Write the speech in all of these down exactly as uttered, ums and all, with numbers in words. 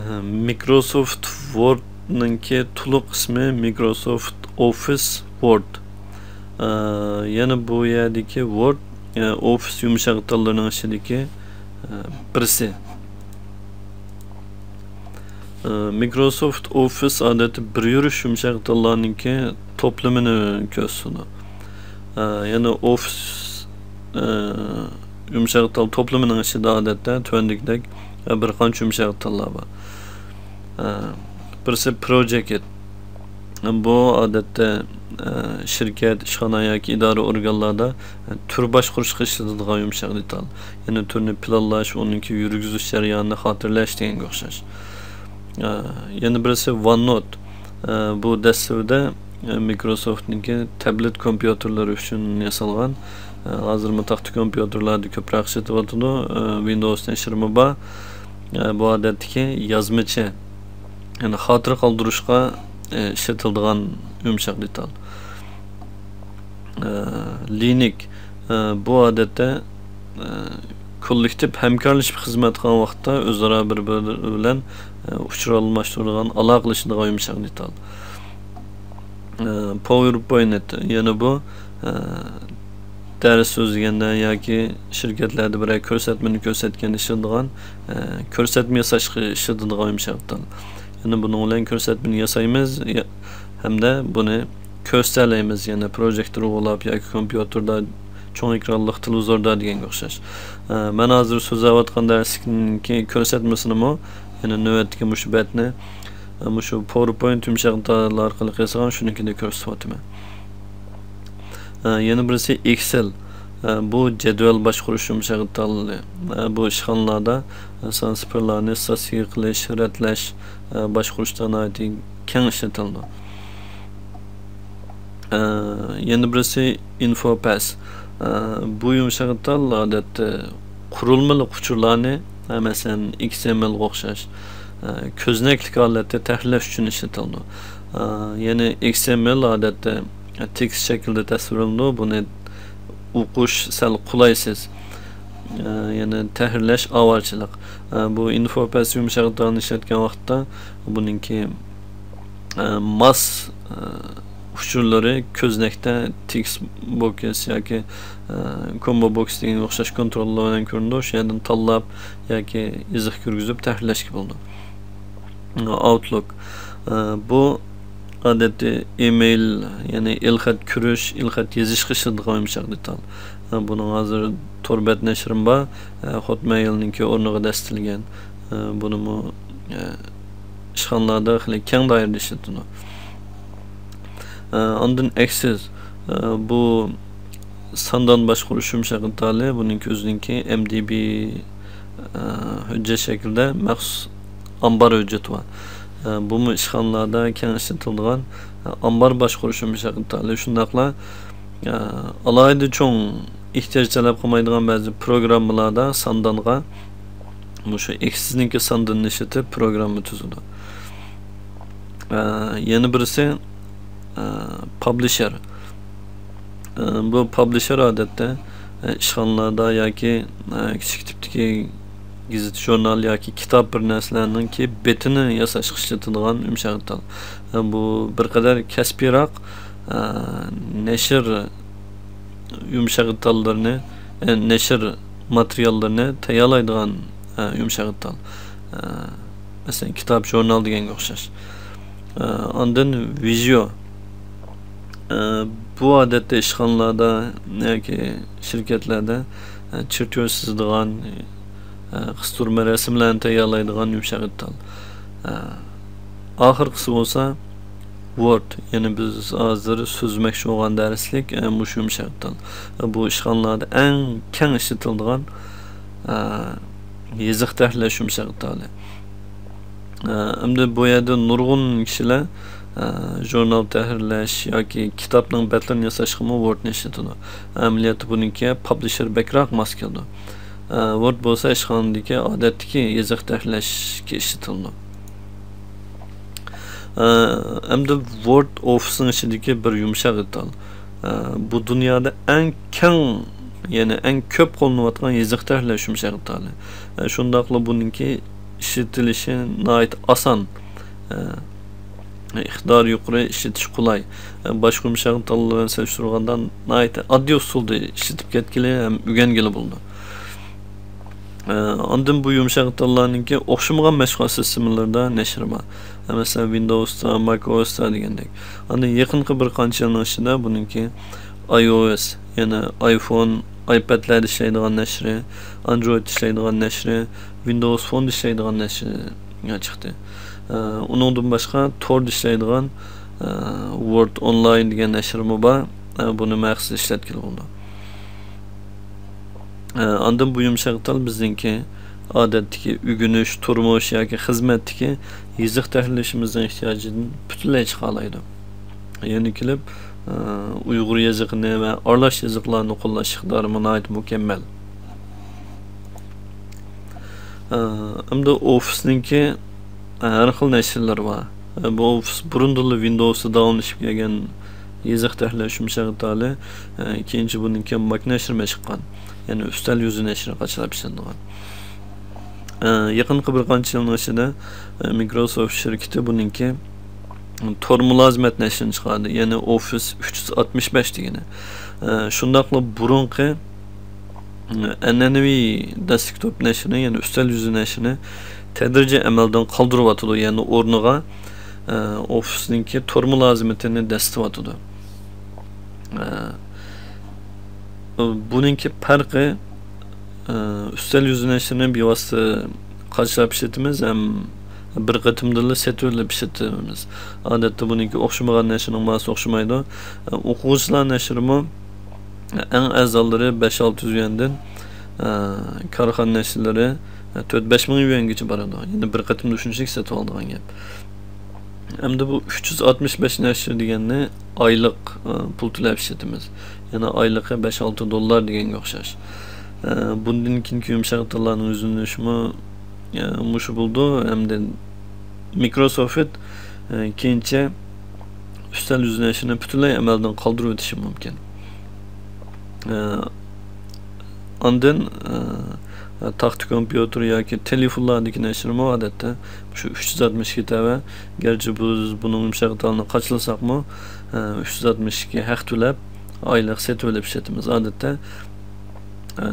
Microsoft Word نىڭكى تولۇق ئىسمى Microsoft Office Word. ئە، يەنە بۇ يەردىكى Word، ئە، Office يۇمشاق دېتاللىرىنىڭ ئىچىدىكى، ئە، بىرسى. ئە، Microsoft Office ئادەتتە بىر يۈرۈش يۇمشاق دېتاللارنىڭكى توپلىمىنى كۆرسىتىدۇ. ئە، يەنە Office، ئە، يۇمشاق دېتال توپلىمىنىڭ ئىچىدە ئادەتتە تۆۋەندىكىدەك، ئە، بىر قانچە يۇمشاق دېتاللار بار. ئە، بىرسى Project. بۇ ئادەتتە، ئە، شىركەت، ئىشخانا ياكى ئىدارە ئورگانلاردا، ئە، تۈر باشقۇرۇشقا ئىشلىتىدىغان يۇمشاق دېتال. يەنى تۈرنى پىلانلاش، ئۇنىڭكى يۈرگۈزۈش جەريانىنى خاتىرىلەش دېگەنگە ئوخشاش. ئە، يەنە بىرسى OneNote. ئە، بۇ دەسلىپىدە، ئە، مىكروسوفتنىڭكى تەبلېت كومپيۇتېرلىرى ئۈچۈن ياسالغان. ئە، ھازىرمۇ تاختا كومپيۇتېرلاردا كۆپرەك ئىشلىتىۋاتىدۇ. ئە، ۋىندوۋس نەشرىمۇ بار. ئە، بۇ ئادەتتىكى يازمىچە، يەنى خاتىرە قالدۇرۇشقا، ئە، ئىشلىتىلىدىغان يۇمشاق دېتال. ئە، لىنىك، ئە، بۇ ئادەتتە، ئە، كوللېكتىپ ھەمكارلىشىپ خىزمەت قىلغان ۋاقىتتا ئۆزئارا بىر-بىرى بىلەن، ئە، ئۇچۇر ئالماشتۇرىدىغان، ئالاقىلىشىدىغان يۇمشاق دېتال. ئە، PowerPoint، يەنە بۇ، ئە، دەرس سۆزلىگەندە ياكى شىركەتلەردە بىرەر كۆرسەتمىنى كۆرسەتكەندە ئىشلىتىدىغان، ئە، كۆرسەتمە ياساشقا ئىشلىتىدىغان يۇمشاق دېتال. يەنە بۇنىڭ بىلەن كۆرسەتمىنى ياسايمىز، يا-، ھەمدە بۇنى كۆرسىتەلەيمىز، يەنە پروژېكتور بولۇپ ياكى كومپيۇتېردا، چوڭ ئېكرانلىق تېلېۋىزوردا دېگەنگە ئوخشاش. ئە، مەن ھازىر سۆزلەۋاتقان دەرسلىكنىڭكى كۆرسەتمىسىنىمۇ، يەنە نۆۋەتتىكى مۇشۇ بەتنى، ئە، مۇشۇ PowerPoint يۇمشاق دېتال ئارقىلىق ياسىغان، شۇنىڭكىدە كۆرسىتىۋاتىمەن. ئە، يەنە بىرسى Excel. ئە، بۇ جەدۋەل باشقۇرۇش يۇمشاق دېتالى. ئە، بۇ ئىشخانىلاردا، ئە، سان سىفىرلارنى ئىستاتىستىكا قىلىش، رەتلەش، ئە، باشقۇرۇشتا ناھايىتى كەڭ ئىشلىتىلىدۇ. ئە، يەنە بىرسى InfoPath. ئە، بۇ يۇمشاق دېتال ئادەتتە قۇرۇلمىلىق ئۇچۇرلارنى، ئە، مەسىلەن، XML غا ئوخشاش، ئە، كۆزنەكلىك ھالەتتە تەھرىرلەش ئۈچۈن ئىشلىتىلىدۇ. ئە، يەنى XML ئادەتتە تېكىست شەكلىدە تەسۋىرلىنىدۇ. بۇنى ئوقۇش سەل قولايسىز. ئە، يەنى تەھرىرلەش ئاۋارىچىلىق. ئە، بۇ InfoPath يۇمشاق دېتالنى ئىشلەتكەن ۋاقىتتا بۇنىڭكى، ئە، ماس، ئە، ئۇچۇرلىرى كۆزنەكتە تېكىست بوكس ياكى، ئە، كومبو بوكس دېگەنگە ئوخشاش كونتروللار بىلەن كۆرۈنىدۇ. شۇ يەردىن تاللاپ ياكى يېزىق كىرگۈزۈپ تەھرىرلەشكە بولىدۇ. Outlook. ئە، بۇ ئادەتتە ئىمېيل، يەنى ئېلخەت كىرىش، ئېلخەت يېزىشقا ئىشلىتىدىغان يۇمشاق دېتال. ئە، بۇنىڭ ھازىر تور بەت نەشرىمۇ بار. ئە، Hotmail نىڭكى ئورنىغا دەستىلىگەن. ئە، بۇنىمۇ، ئە، ئىشخانىلاردا خېلى كەڭ دائىرىدە ئىشلىتىدۇ. ئە، ئاندىن Access. ئە، بۇ ساندان باشقۇرۇش يۇمشاق دېتالى، بۇنىڭكى ئۆزىنىڭكى MDB، ئە، ھۆججەت شەكلىدە مەخسۇس ئامبار ھۆججىتى بار. ئە، بۇمۇ ئىشخانىلاردا كەڭ ئىشلىتىلىدىغان، ئە، ئامبار باشقۇرۇش يۇمشاق دېتالى. شۇنداقلا، ئە، ئالاھىدە چوڭ ئېھتىياج تەلەپ قىلمايدىغان بەزى پروگراممىلاردا ساندانغا مۇشۇ ئېكسىسنىڭكى ساندىنىنى ئىشلىتىپ پروگرامما تۈزىدۇ. ئە، يەنە بىرسى، ئە، پابلىشېر. ئە، بۇ پابلىشېر ئادەتتە، ئە، ئىشخانىلاردا ياكى، ئە، كىچىك تىپتىكى گېزىت، ژۇرنال ياكى كىتاب بىر نەرسىلەرنىڭكى بېتىنى ياساشقا ئىشلىتىدىغان يۇمشاق دېتال. ئە، بۇ بىر قەدەر كەسپىيراق، ئە، نەشر يۇمشاق دېتاللىرىنى، ئە، نەشر ماتېرىياللىرىنى تەييارلايدىغان، ئە، يۇمشاق دېتال. ئە، مەسىلەن، كىتاب، ژۇرنال دېگەنگە ئوخشاش. ئە، ئاندىن ۋىزىيو. ئە، بۇ ئادەتتە ئىشخانىلاردا ياكى شىركەتلەردە، ئە، چېرتيوژ سىزىدىغان، ئە، قىستۇرما رەسىملەرنى تەييارلايدىغان يۇمشاق دېتال. ئە، ئاخىرقىسى بولسا ۋورد، يەنى بىز ھازىر سۆزلىمەكچى بولغان دەرسلىك، ئە، مۇشۇ يۇمشاق دېتال. ئە، بۇ ئىشخانىلاردا ئەڭ كەڭ ئىشلىتىلىدىغان، ئە، يېزىق تەھرىرلەش يۇمشاق دېتالى. ئە، ئەمدى بۇ يەردە نۇرغۇن كىشىلەر، ئە، ژۇرنال تەھرىرلەش ياكى كىتابنىڭ بەتلىرىنى ياساشقىمۇ ۋوردنى ئىشلىتىدۇ. ئەمەلىيەتتە بۇنىڭكىگە پابلىشېر بەكرەك ماس كېلىدۇ. ئە، ۋورد بولسا ئىشخانىدىكى ئادەتتىكى يېزىق تەھرىرلەشكە ئىشلىتىلىدۇ. ئە، ئەمدى ۋورد ئوفىسنىڭ ئىچىدىكى بىر يۇمشاق دېتال. ئە، بۇ دۇنيادا ئەڭ كەڭ، يەنى ئەڭ كۆپ قوللىنىلىۋاتقان يېزىق تەھرىرلەش يۇمشاق دېتالى. ئە، شۇنداقلا بۇنىڭكى ئىشلىتىلىشى ناھايىتى ئاسان، ئىقتىدارى يۇقىرى، ئىشلىتىش قولاي، باشقا يۇمشاق دېتاللار بىلەن سېلىشتۇرغاندا ناھايىتى ئاددىي ئۇسۇلدا ئىشلىتىپ كەتكىلى ھەم ئۆگەنگىلى بولىدۇ. ئاندىن بۇ يۇمشاق دېتاللارنىڭكى ئوخشىمىغان مەشغۇلات سىستېمىلىرىدا نەشرى بار. مەسىلەن، ۋىندوۋستا، ماك ئوستا دېگەندەك. ئاندىن يېقىنقى بىر قانچە يىلنىڭ ئىچىدە بۇنىڭكى ئاي ئو ئېس، يەنى ئايفون، ئايپەدلەردە ئىشلەيدىغان نەشرى، ئاندرويدتا ئىشلەيدىغان نەشرى، ۋىندوۋس فوندا ئىشلەيدىغان نەشرى چىقتى. ئۇنىڭدىن باشقا توردا ئىشلەيدىغان ۋورد ئونلاين دېگەن نەشرمۇ بار. بۇنى مەخسۇس ئىشلەتكىلى بولىدۇ. ئاندىن بۇ يۇمشاق دېتال بىزنىڭكى ئادەتتىكى ئۆگىنىش، تۇرمۇش ياكى خىزمەتتىكى يېزىق تەھرىرلىشىمىزنىڭ ئېھتىياجىدىن پۈتۈنلەي چىقالايدۇ. يەنە كېلىپ، ئۇيغۇر يېزىقىنى ۋە ئارىلاش يېزىقلارنى قوللاش ئىقتىدارىمۇ ناھايىتى مۇكەممەل. ئەمدى ئوفىسنىڭكى ھەر خىل نەشرلىرى بار. بۇ ئوفىس بۇرۇندىنلا ۋىندوۋستا داۋاملىشىپ كەلگەن يېزىق تەھرىرلەش يۇمشاق دېتالى. كېيىنچە بۇنىڭكى ماك نەشرىمۇ چىققان. يەنى ئۈستەل يۈزى نەشرى قاچىلاپ ئىشلىتىدىغان. يېقىنقى بىر قانچە يىلنىڭ ئىچىدە مىكروسوفت شىركىتى بۇنىڭكى تور مۇلازىمەت نەشرىنى چىقاردى، يەنى ئوفىس ئۈچ يۈز ئاتمىش بەش دېگىنى. شۇنداقلا بۇرۇنقى ئەنئەنىۋى دېسكتوپ نەشرىنى، يەنى ئۈستەل يۈزى نەشرىنى تەدرىجىي ئەمەلدىن قالدۇرۇۋاتىدۇ، يەنى ئورنىغا ئوفىسنىڭكى تور مۇلازىمىتىنى دەسسىتىۋاتىدۇ. بۇنىڭكى پەرقى، ئۈستەل يۈزى نەشرىنى بىۋاسىتە قاچىلاپ ئىشلىتىمىز ھەم بىر قېتىمدىلا سېتىۋېلىپ ئىشلىتىمىز. ئادەتتە بۇنىڭكى ئوخشىمىغان نەشرنىڭ ماھاسى ئوخشىمايدۇ. ئوقۇغۇچىلار نەشرىمۇ ئەڭ ئەرزانلىرى بەش-ئالتە يۈز يۈەندىن، كارخانا نەشرلىرى تۆت-بەش مىڭ يۈەنگىچە بارىدۇ. يەنى بىر قېتىمدا شۇنچىلىك سېتىۋالىدىغان گەپ. ئەمدى بۇ ئۈچ يۈز ئاتمىش بەش نەشر دېگەننى ئايلىق، ئە، پۇل تۆلەپ ئىشلىتىمىز. يەنى ئايلىقى بەش-ئالتە دوللار دېگەنگە ئوخشاش. ئە، بۇندىن كېيىنكى يۇمشاق دېتاللارنىڭ يۈزلىنىشىمۇ، ئە، مۇشۇ بولىدۇ. ئەمدى مىكروسوفت، ئە، كېيىنچە ئۈستەل يۈزى نەشرىنى پۈتۈنلەي ئەمەلدىن قالدۇرۇۋېتىشى مۇمكىن. ئە، ئاندىن، ئە، تاختا كومپيۇتېر ياكى تېلېفونلاردىكى نەشرمۇ ئادەتتە شۇ ئۈچ يۈز ئاتمىش ئىككى تەۋە. گەرچە بىز بۇنىڭ يۇمشاق دېتالىنى قاچىلىساقمۇ، ئە، ئۈچ يۈز ئاتمىش ئىككى ھەق تۆلەپ، ئايلىق سېتىۋېلىپ ئىشلىتىمىز. ئادەتتە، ئە،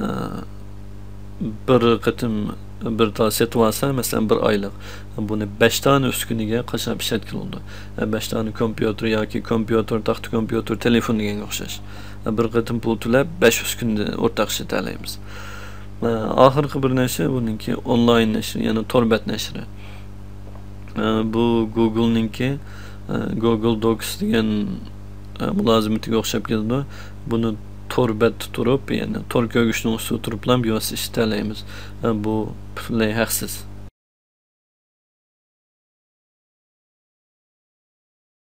بىر قېتىم بىر تال سېتىۋالسا، مەسىلەن، بىر ئايلىق، بۇنى بەش دانە ئۈسكۈنىگە قاچىلاپ ئىشلەتكىلى بولىدۇ. بەش دانە كومپيۇتېر ياكى كومپيۇتېر، تاختا كومپيۇتېر، تېلېفون دېگەنگە ئوخشاش. بىر قېتىم پۇل تۆلەپ، بەش ئۈسكۈنىدە ئورتاق ئىشلىتەلەيمىز. ئاخىرقى بىر نەشر بۇنىڭكى ئونلاين نەشر، يەنى تور بەت نەشرى. بۇ گوگلنىڭكى، گوگل دوكس دېگەن، مۇلازىمىتىگە ئوخشاپ كېتىدۇ. بۇنى تور بەتتە تۇرۇپ، يەنى تور كۆرگۈچنىڭ ئۈستىدە تۇرۇپلا بىۋاسىتە ئىشلىتەلەيمىز. بۇ پۈتۈنلەي ھەقسىز.